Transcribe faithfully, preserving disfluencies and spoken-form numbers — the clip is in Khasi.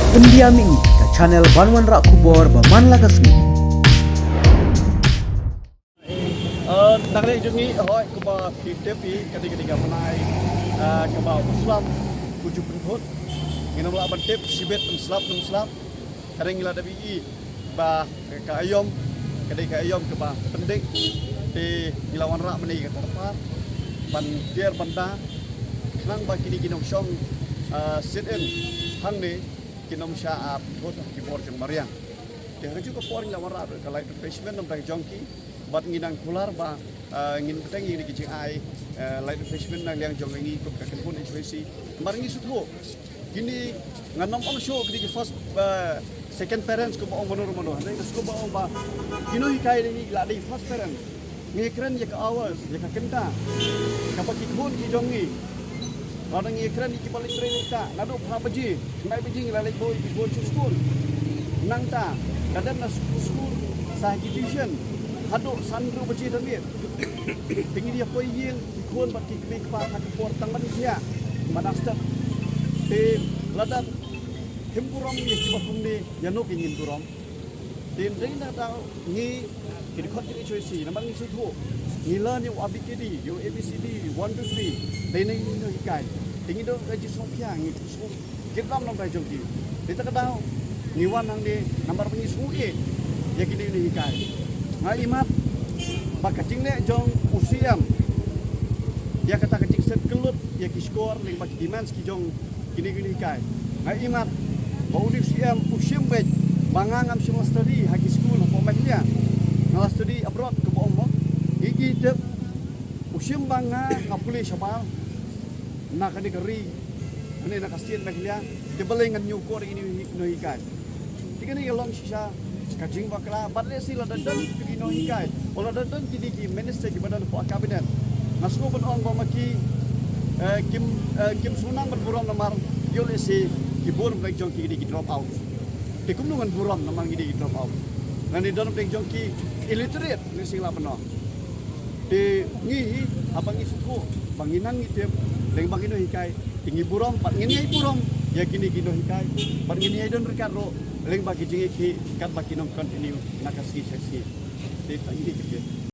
Pyndiam ïa ngi ka channel ban wanrah khubor ba man la ka sngi. Eh, nang leh jong ngi hoi kumba phi tip hi, ka dei ka dei ka bnai, eh, kaba u slap u ju pynthut. Ngin ym lah ban tip shibit ym slap ym slap. Ka dei ngi la dep ïohi ba ka aïom, ka dei ka aïom kaba pyndik. Te ngi la wanrah mynne ka tarpar ban tiar ban da khnang ba kine ki nongshong, ah, sit in hangne kin ym shah ap thut ha ki bor jong mariang. Te ha kajuh ka por ngi la wanrah ka light refreshment namar jong ki bad ngi nang kular ba, ah, ngin bteng ïa ki jingai, ah, light refreshment na liang jong ngi kum ka kynhun H Y C. Namar ngi sngewthuh kine, ngan ym ong shuh kine ki first, ah, second parents kumba ong mano mano. Hynrei nga sngewbha ong ba kino hikai ngi la dei first parents. Ngi kren ïa ka hours, ïa ka kynta kaba ki khun ki jong ngi. Lada ngi kren ïa kiba leit trei leit tah naduh phra baje, khyndai baje ngi la leit buh ïa ki khun sha skul. Nangta ka dep na skul, skul sa ha ki tuition haduh san hynriew baje da miet. Te ngi ïa poi ïing ki khun bad ki kmie kpa ha ka por tang ban ïa ban da step. Te lada ngim burom ïa kiba kumne, ïano ki ngin burom? Te hynrei na daw ngi ki dkhot ki H Y C namar ngi sngewthuh ngi learn ïa u A B C D, ïa u A B C D, one two three. Dei na ngi nonghikai. Te ngi don ka jingsngewphiah, ngi sngewkit lam namar jong ki. Te ta ka daw ngi wan hangne namar ba ngi sngewthuh ïa kine nonghikai. Nga ïohi mat ba ka jingleh jong u C M ïa kata ka jingset kyllut ïa ki shkor lyngba ki demands ki jong kine ki nonghikai. Nga ïohi mat ba u dei u C M u shim beit ba nga ngam shym la study ha ki skul hapoh Meghalaya. Nga la study abroad kumba ong mo. Ngi ki tip u shim ba nga nga pule shabar na kane ka ri, kane na ka state Meghalaya. Te balei ngan ñiewkor ïa kine ki nonghikai? Te kane ka long shisha ka jingbakla bad lehse lada don kine ki nonghikai, o lada don kine ki minister kiba don hapoh cabinet, nga sngew ban ong ba ma ki, eh, kim, eh, kim sngewbha ban burom namar ïoh lehse ki bun pdeng jong ki ki dei ki drop out. Te kumno ngan burom namar ngi dei ki drop out? Lane don pdeng jong ki illiterate, lehse lah ban ong. Te ngi hi haba ngi sngewthuh ba ngi nang ngi tip lyngba ki nonghikai, te ngi burom bad ngin ïai burom ïa kine ki nonghikai bad ngin ïai don ryngkat ruh lyngba ki jingïakhih katba ki nang continue na ka sngi sha sngi. Te tang ïa kine.